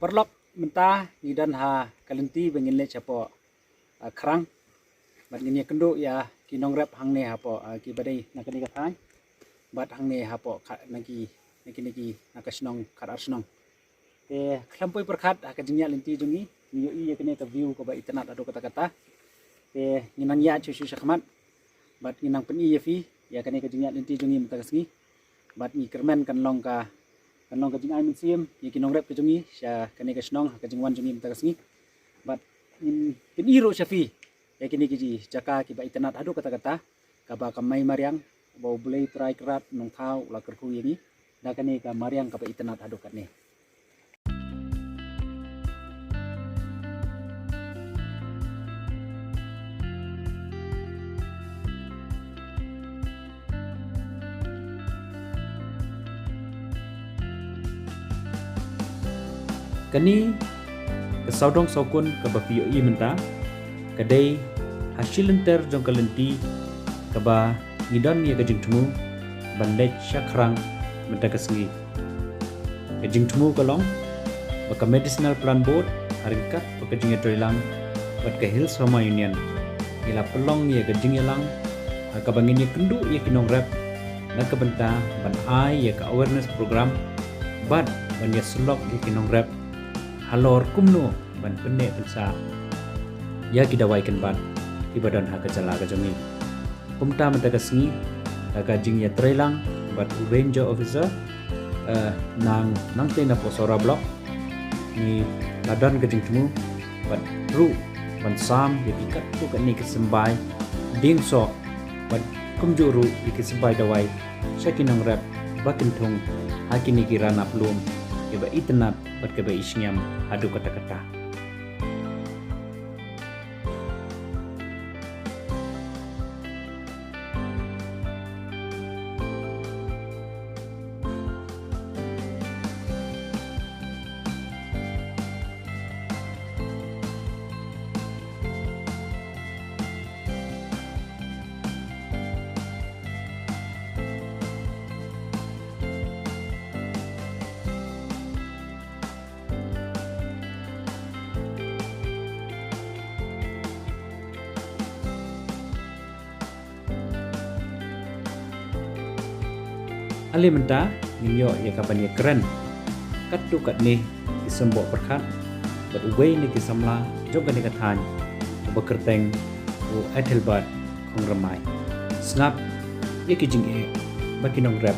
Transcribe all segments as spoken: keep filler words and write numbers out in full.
Paralok, mynta ngi don ha ka lynti ba ngin leit shapoh, ah, Khrang. Bad ngin ïakynduh ïa ki nongrep hangne hapoh, ah, kiba dei na kane ka thaiñ. Bad hangne hapoh ka, na ki, na ki, na ki, na ka shnong, khatar shnong. Te khlem poi pyrkhat ha ka jingïaid lynti jong ngi, ngi ïohi ïa kane ka view kaba itynnad haduh katta katta. Te ngin nang ïaid shuh shuh shakhmat. Bad ngin nang pyni ïa phi ïa kane ka jingïaid lynti jong ngi mynta ka sngi. Bad ngi kyrmen kan long ka, kan long ka jingai mynsiem ïa ki nongrep ka jong ngi sha kane ka shnong ha ka jingwan jong ngi mynta ka sngi. Bad ngin pyni ruh sha phi ïa kine ki jaka kiba itynnad haduh katta katta, kaba ka Mai Mariang, ba U Blei Trai Kynrad Nongthaw u la kyrkhu ïa ngi da kane ka mariang kaba itynnad haduh katne. Kane ka sawdong sawkun kaba phi ïohi mynta ka dei ha shi lynter jong ka lynti kaba ngi don ïa ka jingthmu ban leit sha Khrang mynta ka sngi. Ka jingthmu ka long ba ka Medicinal Plant Board ha ryngkat bad ka jingïatreilang bad ka Hills Homa Union ngi la pynlong ïa ka jingïalang ha kaba ngin ïakynduh ïa ki nongrep na ka bynta ban ai ïa ka awareness program bad ban ïasyllok ïa ki nongrep halor kumno ban pynneh pynsah ïa ki dawai kynbat kiba don ha ka jylla ka jong ngi. Kumta mynta ka sngi, da ka jingïatreilang bad u Ranger Officer, eh, nang, nangtei na Pawsora Block, ngi la don ka jingthmu bad ruh ban sam ïa ki katto katne ki symbai dieng soh bad kumjuh ruh ïa ki symbai dawai sha ki nongrep ba kin thung ha kine ki rnap lum kiba itynnad bad kiba isynñiam haduh katta katta. Ale mynta ngin ïoh ïa ka ban ïakren katto katne ki symboh pyrkhat bad uwei na ki samla jong kane ka thaiñ, uba kyrteng u Ethelbert Khongrymmai. Sngap ïa ki jingeh ba ki nongrep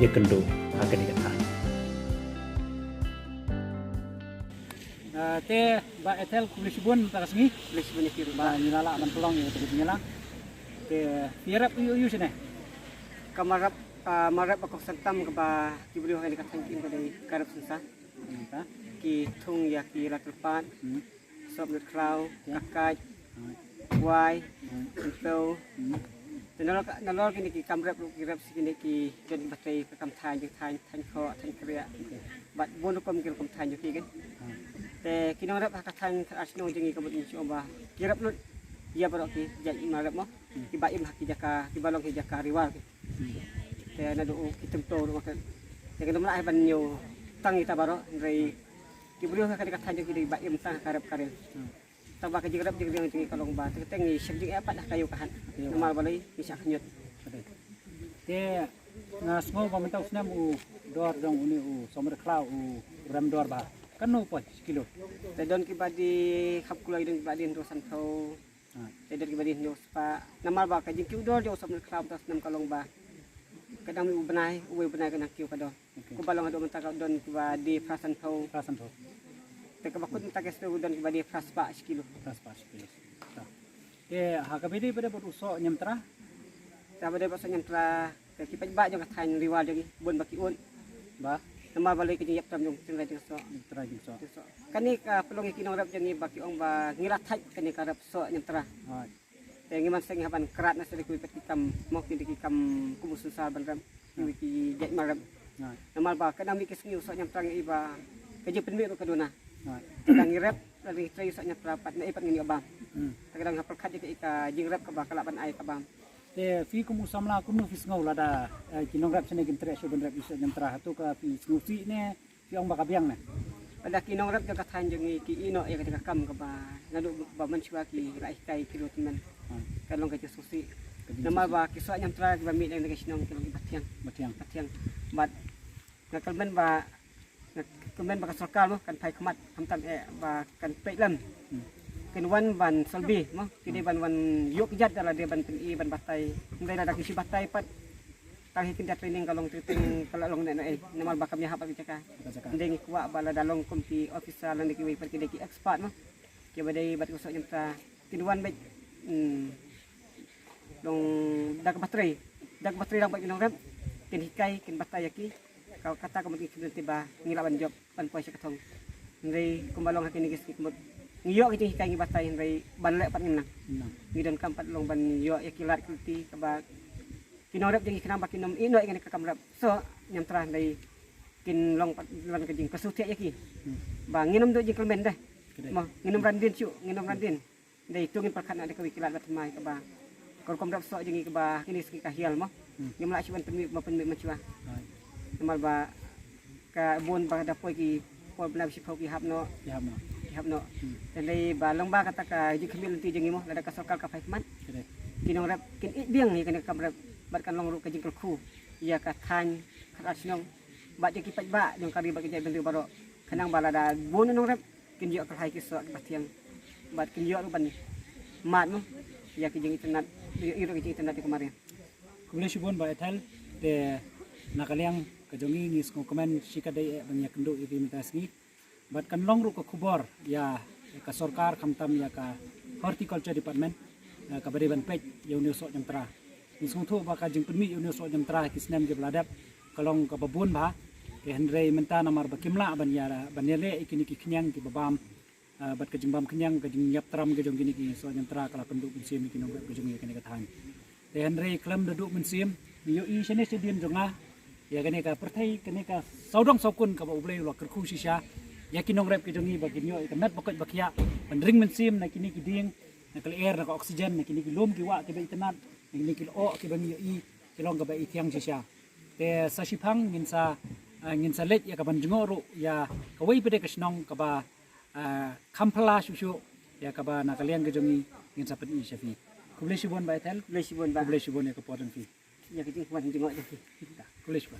ïakynduh ha kane ka thaiñ. Ah, te Bah Ethel, khublei shibun mynta ka sngi. Khublei shibun ïa phi ruh. Ba ngi la lah ban pynlong ïa kata ka jingïalang. Te phi ïarep ïa u shane? Ka marep, ah, marep ba kongsan tam kaba ki briew ha kane ka thaiñ ki im ka dei ka rep synsa. Mynta ki thung ïa ki la kyrpad. Hmm. Sop, lut khlaw, ïa, ka kait, hmm, wai, hmm, hynñiew. Hmm. Te nalor ka, nalor kine ki kam rep ruh ki rep shi kine ki don kiba trei ka kam thaiñ, jingthaiñ, thaiñ khoh, thaiñ kriah. Okay. Bad bun rukom ki rukom thaiñ jong ki kan. Hmm. Te ki nongrep ha ka thaiñ Khatar Shnong jong ngi ka mut ngi shu ong ba ki rep lut ïa baroh ki jait marep mo. Hmm. Kiba im ha ki jaka, kiba long ki jaka riwar ki. Hmm. Te naduh u ki tymto ruh ma ka. Te ka dum lah ban ñiew tang ïa ta baroh, hynrei ki briew ha kane ka thaiñ jong ki dei ba im tang ha ka rep ka riang. Hmm. Tang ba ka jingrep jingriang jong ngi ka long ba te teng ngi shem jingeh pat ha ka ïew ka hat. Ïew. Namar balei ngi shah khñiot. Te nga sngew ba mynta u snem u dor jong une u sohmynrad khlaw u rem dor bha. Katno poi shi kilo? Te don kiba die khap kloi, don kiba die hynriew sanphew. Ah. Te don kiba die hynñiew spah. Namar ba ka jingkiew dor jong u sohmynrad khlaw mynta u snem ka long ba ka dang mih u bnai, uwei u bnai ka dang kiew ka dor. Okay. Kumba long haduh mynta ka don kiba die phra sanphew. Phra sanphew. Te kaba kut mynta ka snem don kiba die phra spah shi kilo. Phra spah shi kilo. Ta. Te ha kaba ïadei bad u soh ñiamtra? Te haba ïadei bad u soh ñiamtra, te ki paidbah jong ka thaiñ riwar jong ngi bun ba ki ud. Ba? Namar balei ka jingïap tam jong tynrai jingsoh. Tynrai jingsoh. Jingsoh. Kane ka pynlong ïa ki nongrep jong ngi ba ki ong ba ngi la thait kane ka rep soh ñiamtra. Hooid. Te ngi man seng ha ban krat na seri kiwei pat ki kam, mo, ki dei ki kam kum u synsar ban rem, kiwei ki jait marep. Namar ba ka dang mih ki sngi u soh ñiamtra ngi i ba ka jingpynmih ruh ka duna. Ka dang ngi rep, ka dang ngi trei u soh ñiamtra pat, na i pat ngin ïoh bam. Te ka dang ha pyrkhat ïa ka, ïa ka jingrep kaba ka lah ban ai ka bam. Te phi kum u samla kumno phi sngew lada, eh, ki nongrep shane kin treh shuh ban rep ïa u soh ñiamtra, hato ka phi sngewsih ne phi ong ba ka biang ne? Lada ki nongrep jong ka thaiñ jong ngi ki ïeh noh ïa kata ka kam kaba naduh ba mynshuwa ki la hikai ki ruh tymmen. Hmm. Ka long ka jingsngewsih. Ka jingsngewsih. Namar ba ki soh ñiamtra kiba mih na ka shnong ki long kiba thiang. Ba thiang. Ba thiang. Bad nga kyrmen ba, nga kyrmen ba ka sorkar mo kan phai khmat khamtam eh ba kan peit lem. Hmm. Kin wan ban solbi mo, ki dei ban wan ïoh kjat da lade ban pyni ban batai. Hynrei lada ki shu batai pat, tang hi kin da training ka long training ka la long ne ne eh. Namar ba kam ïahap ba ka jaka. Ba ka jaka. Hynrei ngi kwah ba lada long kum ki officer lane kiwei pat ki dei ki expert mo. Kiba dei bad ka soh ñiamtra kin wan bad, hmm, long da kaba trei, da kaba trei lang bad ki nongrep, kin hikai kin batai ïa ki. Ka, kata ka mut ngi kynti ba ngi lah ban jop ban poi sha ka thong. Hynrei kumba long ha kine ki sngi ka mut ngi ïoh ki jinghikai ngi batai hynrei ban leh pat ngim nang. Ngim nang. Ngi donkam pat long ban ïoh ïa ki lad ki lynti kaba ki nongrep jong ngi khnang ba kin ym ïeh noh ïa kane ka kam rep soh ñiamtra hynrei kin long pat ban ka jingkyrkhu thiah ïa ki. Hmm. Ba ngin ym duh jingkyrmen de. Ka dei. Mo, ngin ym ran dien shuh, ngin ym ran dien. Dei to ngin pyrkhat na da kawei ki lad ba thymmai kaba ka rukom rep soh jong ngi kaba kine sngi ka hiar mo. Hmm. Ngim lah shuh ban pynmih, ban pynmih mynshuwa. Hai. Namar ba ka bun ba da poi ki por bnai ba shiphew ki hap noh. Ki hap noh. Ki hap noh. Hmm. Te dei ba long ba kata ka jingkhmih lynti jong ngi mo lada ka sorkar ka phai khmat. Ka dei. Ki nongrep kin ïeh biang ïa kane ka kam rep bad kan long ruh ka jingkyrkhu ïa ka thaiñ khatar shnong bad ïa ki paidbah jong ka ri bad ka jaitbynriew baroh. Khnang ba lada bun nongrep kin ïoh kyllai ki soh kiba thiang bad kin ïoh ruh ban mad mo ïa ki jingitynnad, ïoh ruh ki jingitynnad ïa ka mariang. Khublei shibun Bah Ethel, te na ka liang ka jong ngi ngi sngewkmen shikatdei eh ban ïakynduh ïa ki mynta sngi. Bad kan long ruh ka khubor ïa ka sorkar khamtam ïa ka Horticulture Department, eh, kaba dei ban peit ïa une u soh ñiamtra. Ngi sngewthuh ba ka jingpynmih ïa une u soh ñiamtra ha ki snem kiba la dep ka long kaba bun bha. Te hynrei mynta namar ba kim lah ban ïa, ban ïaleh ïa kine ki khñiang kiba bam, ah, bad ka jingbam khñiang, ka jingïap tram ka jong kine ki soh ñiamtra ka la pynduh mynsiem ïa ki nongrep ka jong ngi ha kane ka thaiñ. Te hynrei khlem da duh mynsiem, ngi ïohi shane shadien jong nga ïa kane ka pyrthei, kane ka sawdong sawkun kaba U Blei u la kyrkhu shisha ïa ki nongrep ka jong ngi ba kin ïoh ïa ka met ba koit ba khiah ban ring mynsiem na kine ki dieng, na ka lyer, na ka oxygen, na kine ki lum ki wah kiba itynnad, na kine ki lyoh kiba ngi ïohi ki long kaba ithiang shisha. Te sa shiphang ngin sa, ah, ngin sa leit ïa ka ban jngoh ruh ïa kawei pat de ka shnong kaba, ah, kham phylla shuh shuh ïa kaba na ka liang ka jong ngi ngin sa pyni sha phi. Khublei shibun Bah Ethel. Khublei shibun Bah. Khublei shibun ïa ka por jong phi. Ïa ka jingwan jngoh jong phi. Khublei shibun.